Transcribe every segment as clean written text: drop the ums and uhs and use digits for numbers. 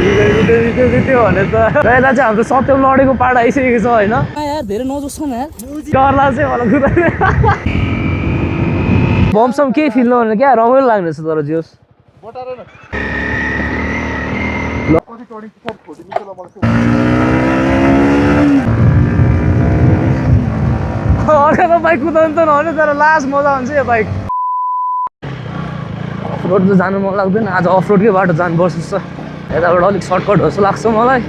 त्यो भने त यता चाहिँ हाम्रो सत्यम लडेको पार्ट आइसकेको छ होइन धेरै नजोस् न यार डर लाग्छ मलाई कुदाउने बमसम केही फिल नहुने क्या रमाइलो लाग्नेछ तर जियोस् अर्को त बाइक कुदाउनु त नहुने तर लास्ट मजा हुन्छ यो बाइक अफरोड त जानु मन लाग्दैन आज अफरोडकै बाटो जानुपर्छ यताबाट अलिक सर्टकट जस्तो लाग्छ मलाई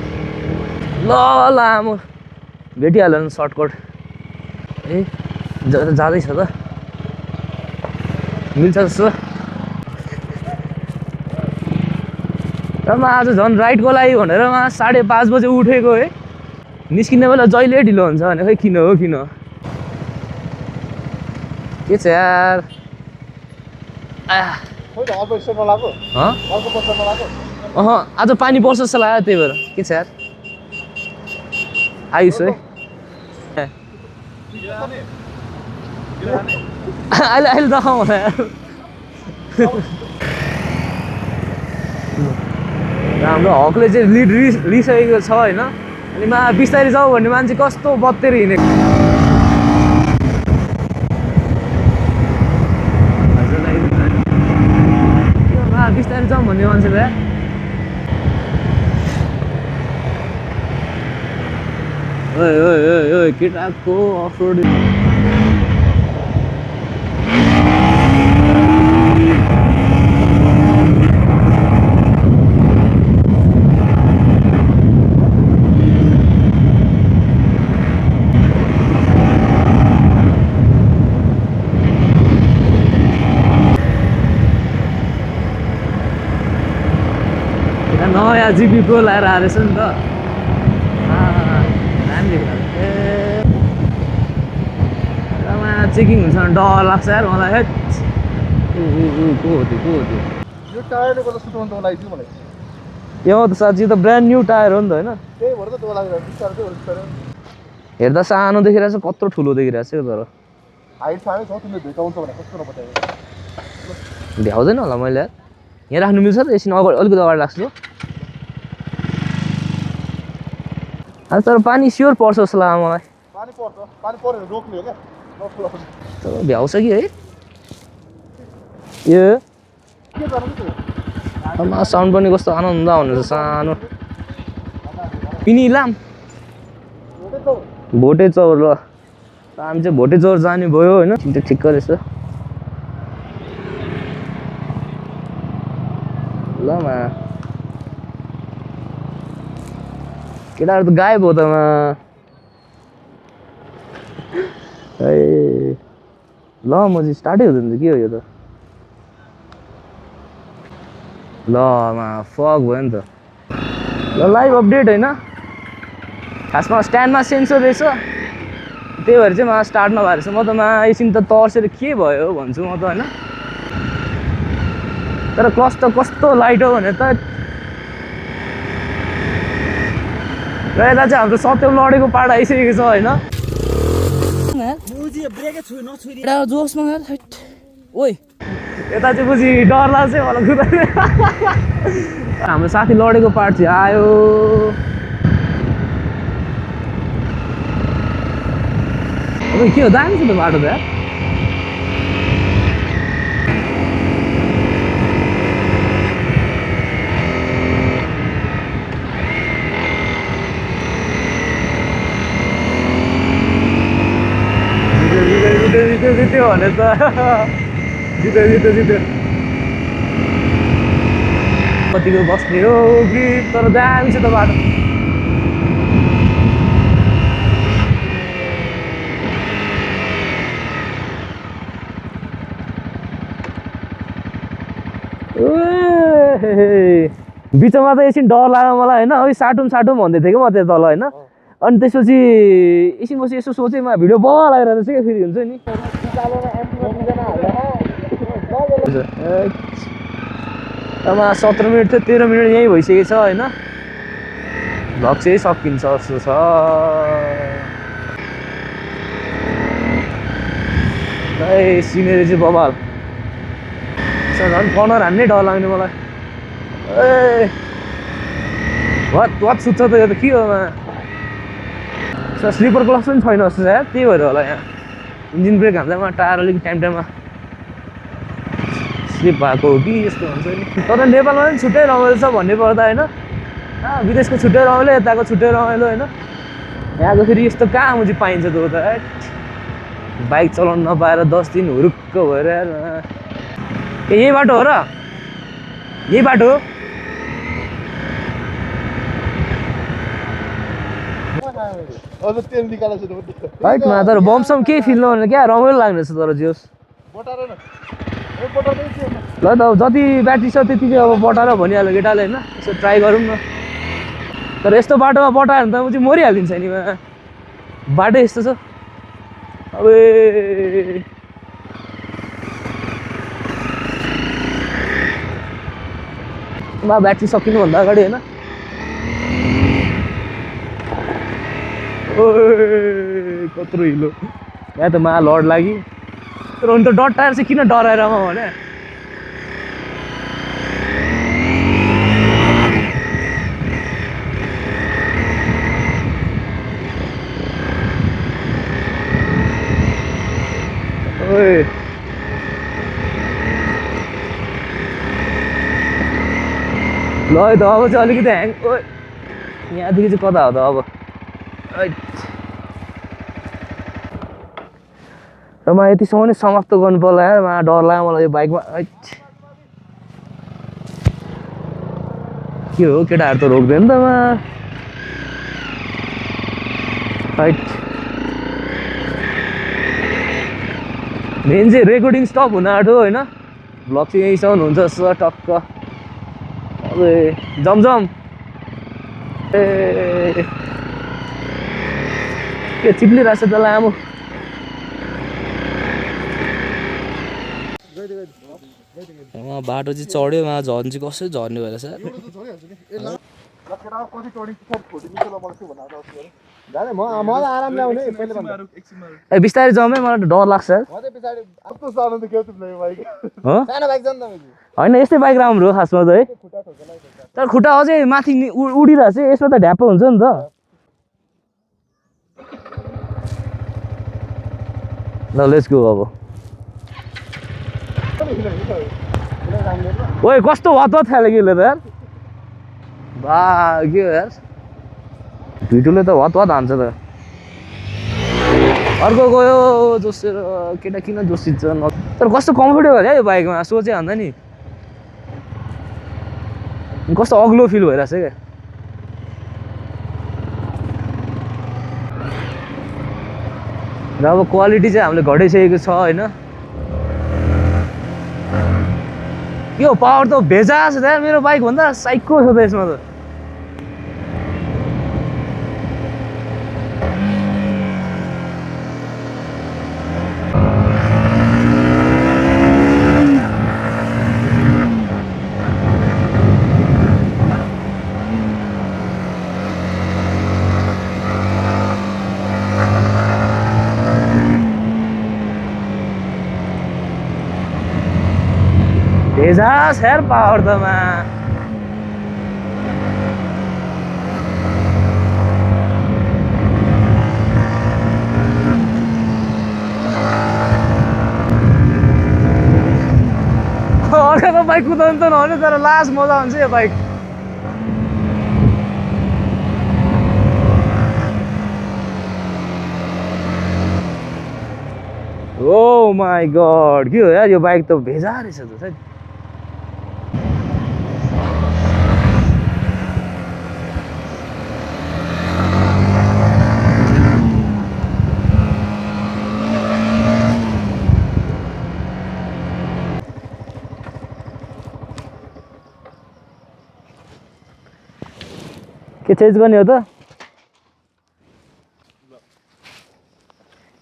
ल लामो भेटिहाल्यो नि सर्टकट ए जाँदैछ त मिल्छ जस्तो र म आज झन् राइडको लागि भनेर म 5:30 बजे उठेको है निस्किने बेला जहिले ढिलो हुन्छ भने खै किन हो किन के छ यार आज पानी पर्छ जस्तो लाग्यो त्यही भएर के छ यार आयुष है अहिले देखाउँ होला यार हाम्रो हकले चाहिँ लिड लिइसकेको छ होइन अनि बिस्तारै जाऊ भन्ने मान्छे कस्तो बत्तेर हिँडेको बिस्तारै जाउँ भन्ने मान्छेलाई ओए केटाको अफरोड नयाँ जिपी प्रो लगाएर आएर रहेछ नि त चेकिङ हुन्छ भने डर लाग्छ यार मलाई है को हो त्यो यो टायरले गर्दा सुटाउनु त मलाई मलाई यो त साँच्चै त ब्रान्ड न्यू टायर हो नि त होइन त्यही भएर त त्यो लाग्छ बिस्तारै हेर्दा सानो देखिरहेछ कत्रो ठुलो देखिरहेछ तर हाइट सानो छ तिमीले भेटाउँछ भने कस्तो नपत्यायो भ्याउँदैन होला मैले यार यहाँ राख्नु मिल्छ त एकछिन अलिकति अगाडि राख्छु आज तर पानी स्योर पर्छ जस्तो लाग्यो मलाई पानी परेर रोक्ने हो क्या तर भ्याउँछ कि है ए साउन्ड पनि कस्तो आनन्द आउने रहेछ सानो पिनी लाम भोटे चौर ल हामी चाहिँ भोटे चौर जाने भयो होइन ठिक्क रहेछ ल मा केटाहरू त गायब हो त मा ए ल म चाहिँ स्टार्टै हुँदैन के हो यो त ल मा फक भयो नि त ल लाइभ अपडेट होइन खासमा स्ट्यान्डमा सेन्सर रहेछ त्यही भएर चाहिँ स्टार्ट नभएर रहेछ म त एकछिन त तर्सेर के भयो भन्छु म त होइन तर क्लच त कस्तो लाइट हो भने त र यता चाहिँ हाम्रो सत्यम लडेको पार्ट आइसकेको छ होइन जोसमा ओइ यता चाहिँ बुझी डर लाग्छ मलाई कुदाउने हाम्रो साथी लडेको पार्ट चाहिँ आयो अब के हो दामी छ त बाटो त यार जित्यो भने त जित्यो कतिको बस्ने हो कि तर दामी छ त बाटो बिचमा त एकछिन डर लाग्यो मलाई होइन अघि साटौँ भन्दै थिएँ कि म त्यो तल होइन अनि त्यसपछि एकछिन पछि यसो सोचेँ भिडियो बगा लागेर चाहिँ क्या फेरि हुन्छ नि 17 मिनट थियो 13 मिनट यहीँ भइसकेको छ होइन भ्लग चाहिँ सकिन्छ जस्तो छ सिनेरी चाहिँ बबाल झन् कर्नर हान्नै डर लाग्ने मलाई ए वाट सुत्छ त यो त के हो स्लिपर क्लच पनि छैन जस्तो छ यार त्यही भएर होला यहाँ इन्जिन ब्रेक हाल्दामा टायर अलिक टाइममा स्लिप भएको हो कि यस्तो हुन्छ नि तर नेपालमा पनि छुट्टै रमाइलो छ भन्ने पर्दा होइन विदेशको छुट्टै रमाइलो यताको छुट्टै रमाइलो होइन यहाँको फेरि यस्तो कहाँ मुजी पाइन्छ त उता बाइक चलाउनु नपाएर 10 दिन हुरुक्क भएर यही बाटो हो र यही बाटो हो अझ तेल निकालेको छु हैटमा तर बमसम केही फिल नहुने क्या रमाइलो लाग्नेछ तर जियोस् बटाएर न ए बटाएर चाहिँ के ल त अब जति ब्याट्री छ त्यतिकै अब बटाएर भनिहाल्यो केटाले होइन यसो ट्राई गरौँ न तर यस्तो बाटोमा बटायो भने त म चाहिँ मरिहालिन्छ नि बाटो यस्तो छ अब ब्याट्री सकिनुभन्दा अगाडि होइन कत्रो हिलो यहाँ त मा लड लागि तर हुन त डट टायर चाहिँ किन डराएर म भने ल है त अब चाहिँ अलिकति ह्याङ यहाँदेखि चाहिँ कता हो त अब र म यतिसम्म नै समाप्त गर्नु पर्ला यार मलाई डर लाग्यो मलाई यो बाइकमा के हो केटाहरू त रोक्दैन त मेन चाहिँ रेकर्डिङ स्टप हुन आँट्यो होइन ब्लग चाहिँ यहीँसम्म हुन्छ जस्तो टक्क अब जमजम के चिप्लिरहेछ त लामो बाटो चाहिँ चढ्यो झर्न चाहिँ कसरी झर्ने भएर छ ए बिस्तारै जाउँ है मलाई त डर लाग्छ होइन यस्तै बाइक राम्रो हो खासमा त है तर खुट्टा अझै माथि उडिरहेछ यसमा त ढ्याप्प हुन्छ नि त ल लेट्स गो अब ओए कस्तो हतहत थाल्यो कि यसले त यार बा के हो यार भिडियोले त हतहत हान्छ त अर्को गयो जोसेर केटा किन जोसिन्छ तर कस्तो कम्फर्टेबल है यो बाइकमा सोचे भन्दा नि कस्तो अग्लो फिल भइरहेछ क्या र अब क्वालिटी चाहिँ हामीले घटाइसकेको छ होइन यो पावर त भेजा छ त मेरो बाइक भन्दा साइको छ त यसमा त भेजा यार पावर त मा अर्काको बाइक कुदाउनु त नहुने तर लास्ट मजा हुन्छ यो बाइक ओ माई गड के हो यार यो बाइक त भेजा रहेछ त सायद के चेन्ज गर्ने हो त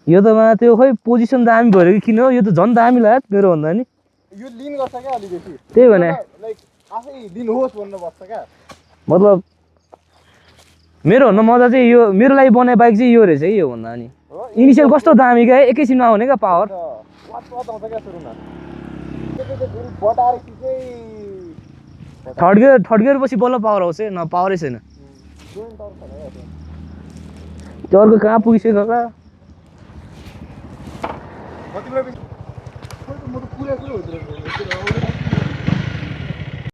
यो त मा त्यो खोइ पोजिसन दामी भएर कि किन हो यो त झन् दामी लाग्यो मेरो भन्दा नि यो लिन गर्छ क्या अलिकति त्यही भने लाइक आफै लिनुहोस् भन्नु बस्छ क्या मतलब मेरो भन्दा मजा चाहिँ यो मेरो लागि बनाए बाइक चाहिँ यो रहेछ कि यो भन्दा नि इनिसियल कस्तो दामी क्या एकैछिनमा आउने क्या पावर आउँछ क्या सुरुमा बटाएर थर्ड गियर पछि बल्ल पावर आउँछ न पावरै छैन जोइन टावर छैन क्या त्यो। त्यो अर्को कहाँ पुगिसक्यो होला कति बेला खोइ त म त पुरै कुरो हुँदैन